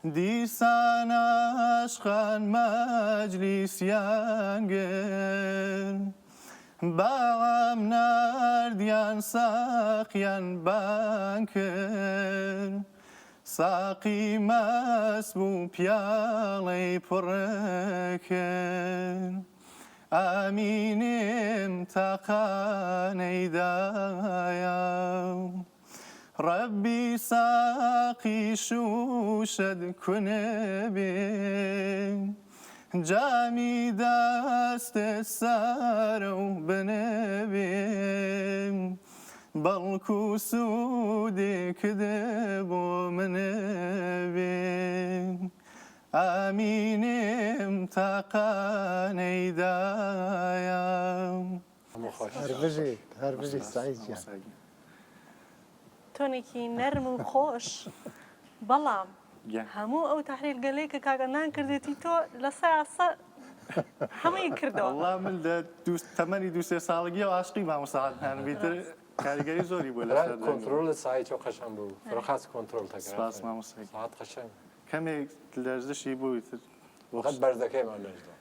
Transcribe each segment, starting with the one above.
دیسان عاشقان مەجلیسیان گرت باوام ناردیان ساقیان بانگ کرد ساقی مەست بوو پیاڵەی پڕ کرد ئامینم تاقانەی دایە. ڕەبی ساقی شوشەت کونێ بێ جامی دەستت سەرە و بنێ بێ بەڵکو سوودێکت بۆ منێ بێ ئامینم تاقانەی دایە. هەر بژیت هەر بژیت سەعید گیان. تۆنێکی نەرم و خۆش بەڵام هەموو ئەو تەحلیل گەلەی کە کاک ئەندان کردێتی تۆ لە سە هەمووی کردەوە. وەڵا من لە تەمەنی دوو سێ ساڵگیەوە عاشقی مامۆستا عەدنانم ئیتر کاریگەری زۆری بووە لەسەر دەنگم. کۆنترۆڵت سای چۆ قەشەنگ بوو فرە خاس کۆنترۆڵ تەکرد. سپاس مامۆستا گیان. ساعت قەشەنگ. کەمێک لەرزشی بوو ئیتر. قەت بەرزەکەیمان لەرزا.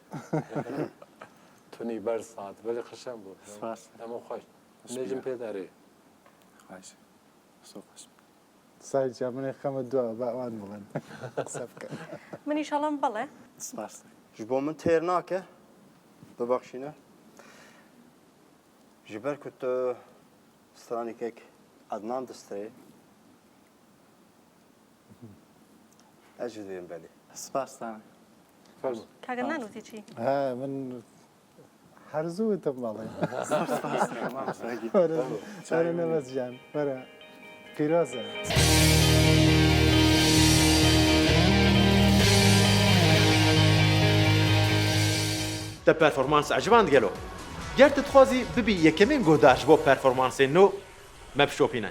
تونی بەرز سات بەلی قەشەنگ بوو. سپاس. دەمو خۆش. نێژم پێ دەرێ. خواهش. زۆر خۆش. سای جا منێ خەمە دوا با ئەوان بڵێن قسە بکەن. منیش ئەڵێم بەڵێ. سپاس. Ji bo min têr nake bibexşîne. Ji ber ku tu stranîkek Ednan distrê ez jî dibêm belê. Spas dana. فەرموو. کاک عەدنان وتی چی؟ ها من هەر زوو وتم بەڵێ. زۆر سپاس دەکەم مامۆستا گیان. وەرە وەرە نەبەز گیان وەرە پیرۆزە. Te performans eciband gelo? Ger tu dixwazî bibî yekemîn guhdar ji bo performansên nû, me bişopîne.